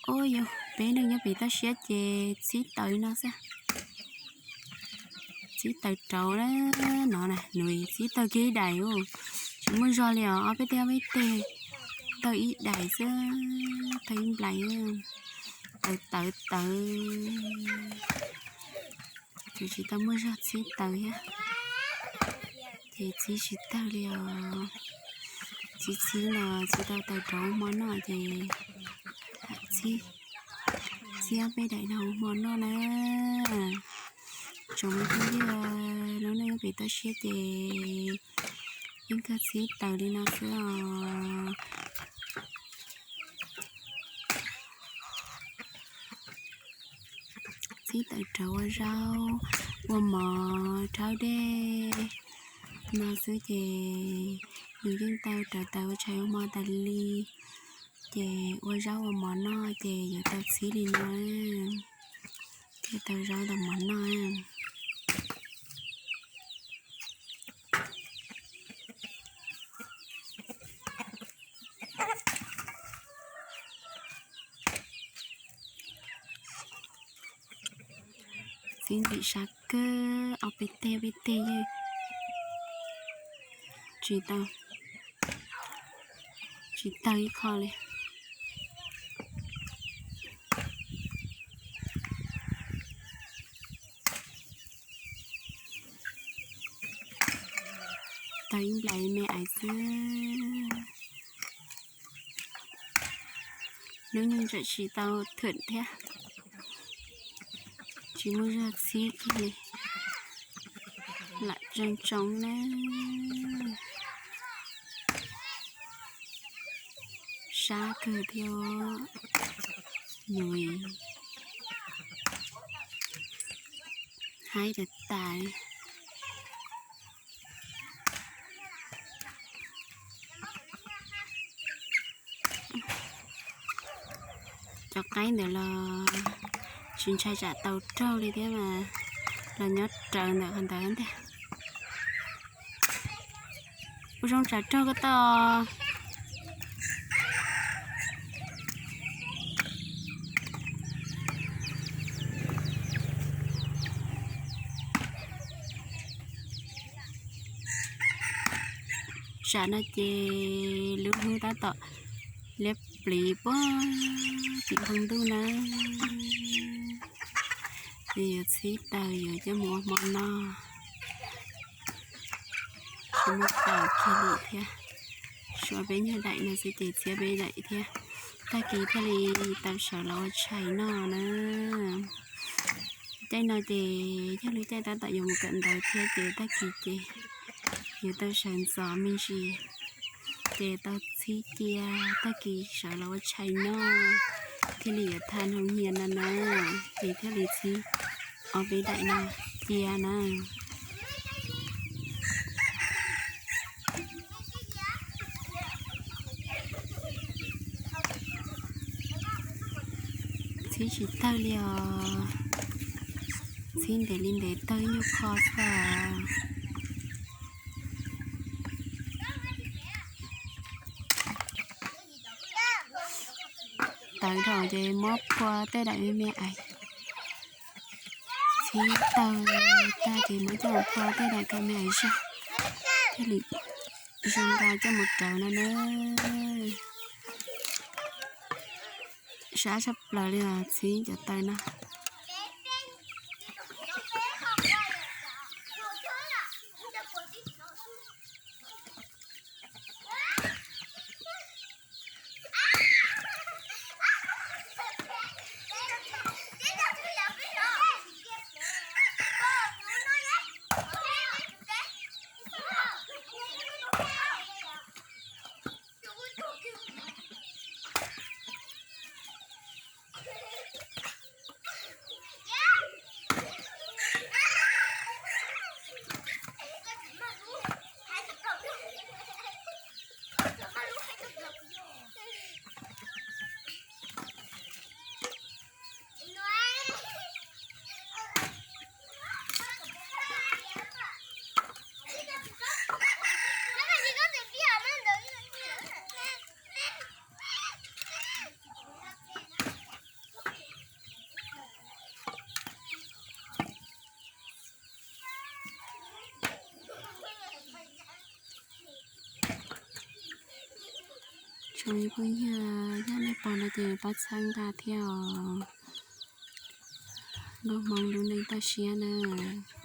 Ua yog peb neeg nyob pem toj siab ces txhib taws no xwb. Txhib taws rauv no na, nws txhib taws kiag ib daim, tsis muaj zog li os, ob peb teg ob peb teg, taws ib daim xwb, taws ib nplais, taws tawv tawv, tsis tau muaj zog txhib taws thiab, ces txhib tsis tawg li os. Txhib txhib los txhib tau taws rauv hmo noj ces txhib, txhib ob peb daim no hmo noj na. Tsoom me phooj ywg, lub neej nyob pem toj siab ces yeej kawg txhib taws li no xwb os. Txhib taws rauv ua zaub, ua mov rhaub dej no xwb ces nws yeej tau rauv taws ua tshais ua hmo tas li. Ces ua zaub ua mov noj ces yuav tau txhib li no thiaj tau zaub tau mov noj. Txhib ntxim sab kawg, ob peb teg peb teg yeej tsis tau, tsis tawg ib qho li. Tawg ib nplais me aiv xwb. Lub neej tseem tsis tau thwm thiab, tsis muaj zog txhib kiag li, lam tsoo tsoo na. Sab kawg thiab, nws haib tas tas. Cov qaib ntawd los tsis ntshai tsam tau raug li thiab mas, los nyob raws ntawm qhov ntawd ntag. Ua zoo tsam raug koj tau. Tsam no ces lub hnub tab tom liab pliv puag tim npoo ntuj na. Ces yuav txhib taws yuav coj mus ua hmo noj. Tsis muaj taws kiag li thiab. Suav peb nyuag daim no xwb ces txhiab peb daim thiab. Tag kis thiaj li tau sawv los ua tshais noj na. Caij no ces yog lub caij tab tom yuav mus kawm ntawv thiab ces tag kis ces yuav tau sawv ntxov me ntsis ces tau txhib cia, tag kis sawv los ua tshais noj thiaj li yuav tag noo hia no na. Ces thiaj li txhib ob peb daim no cia na. Txhib tsis tawg li os. Txhib ntev li ntev tawg ib nyuag qho xwb. Tawv dhau ces muab phua tej daim me me aiv. Txhib tawg tag ces muab coj mus phua tej daim me me aiv zog thiaj li zoo nqa coj mus rauv no na. Sab tshaj plaws li os txhib cov taws no. Phooj ywg, yog nej pom no ces pab txhawb nqa thiab os. Nkauj Hmoob lub neej toj siab nawb.